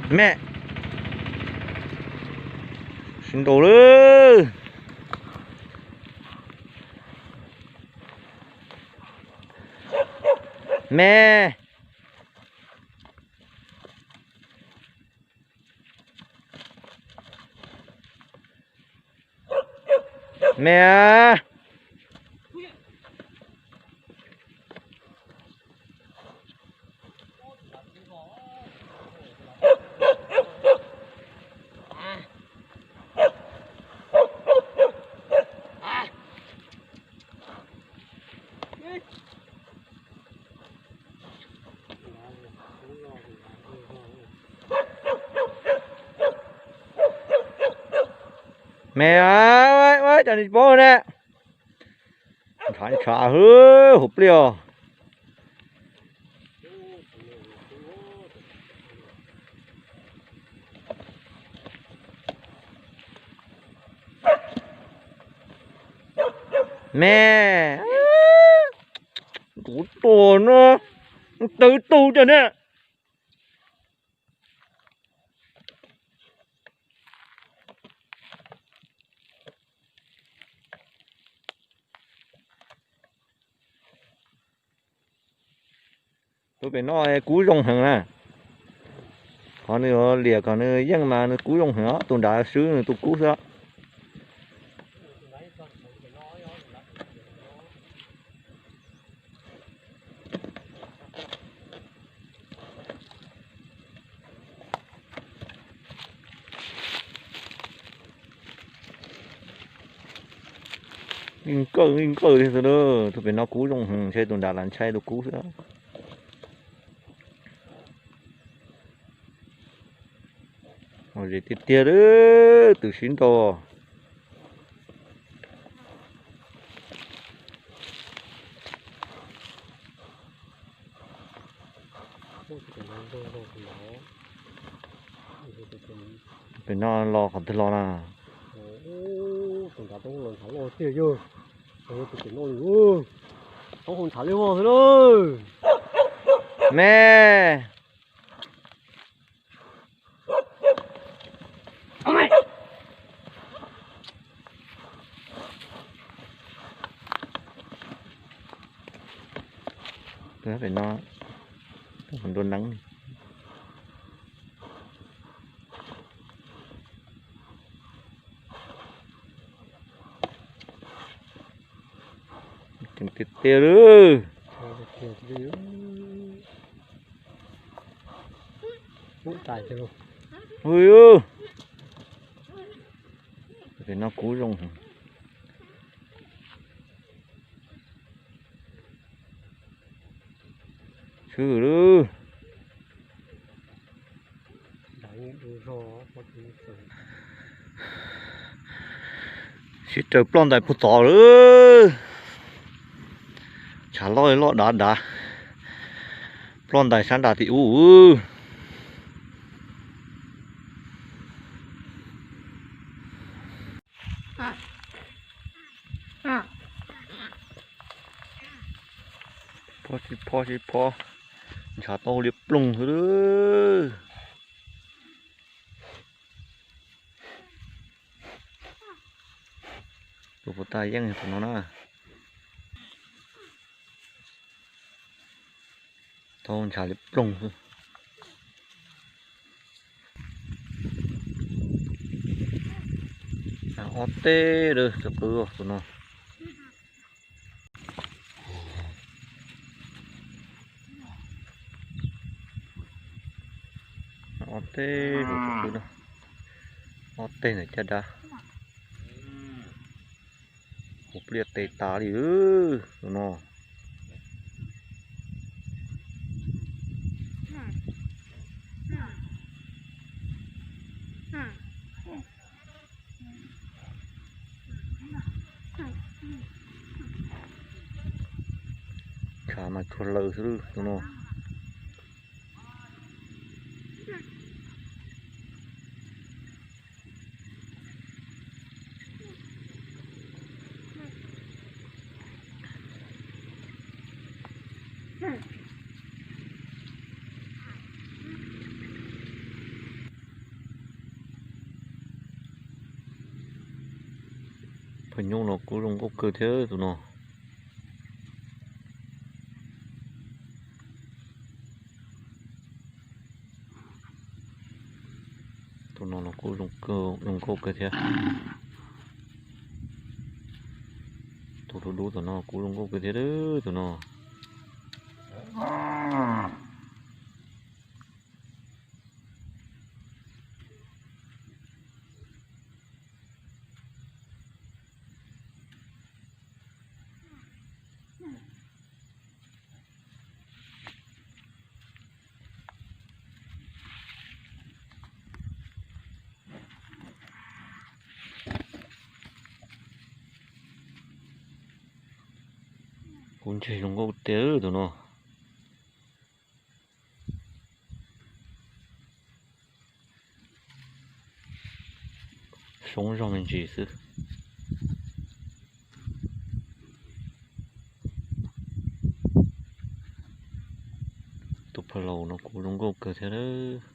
Me, sib ntaus lawm. Me, me a. Me, ua cas nws tsis paub ne. Ntshav ntshav hwv, hauv pliaj os. Me, kuv tuag no, tawv tug cov ne. Tus pem no kub zoo heev na. Qhov nws liam kom nws yeej mas nws kub zoo heev os, tus nrad swb nws tus kub xwb. Yeej kawj yeej kawj li xwb, tus pem no kub zoo heev, ntshe tus nrad lam ntshai tus kub xwb. Zem tiag tiag, twb sib ntaus. Pem no los qhov twg los na? Me. Pem no nrua neeb. Ceev tiag tiag li. Ui, pem no kub zoo. Swb lawm. Sib raws ploj ntais puag tod lawm. Tshav loj loj dav dav. Ploj ntais sab nrad tim ub. Phob sib phob sib phob, ntshav tau liab ploog xwb. Tus puas tag yeej tus no na. Tau ntshav liab ploog xwb. Ob teg lawm, txawm qw tus no. Ob teg, ob teg ntawm caj dab. Ua pliaj tes tas li tus no. Ntshav mas tsuag lawm xwb tus no. Phaj nyoob no kuj zoo nkauj kawg thiab tus no. Tus no los kuj zoo nkauj kawg thiab. Tus dub dub tom no kuj zoo nkauj kawg thiab tus no. Kuv ntseeg zoo nkauj tiag tus no. Soob zog me ntsis xwb. Tus phaj laus no kuj zoo nkauj kawg thiab lawm.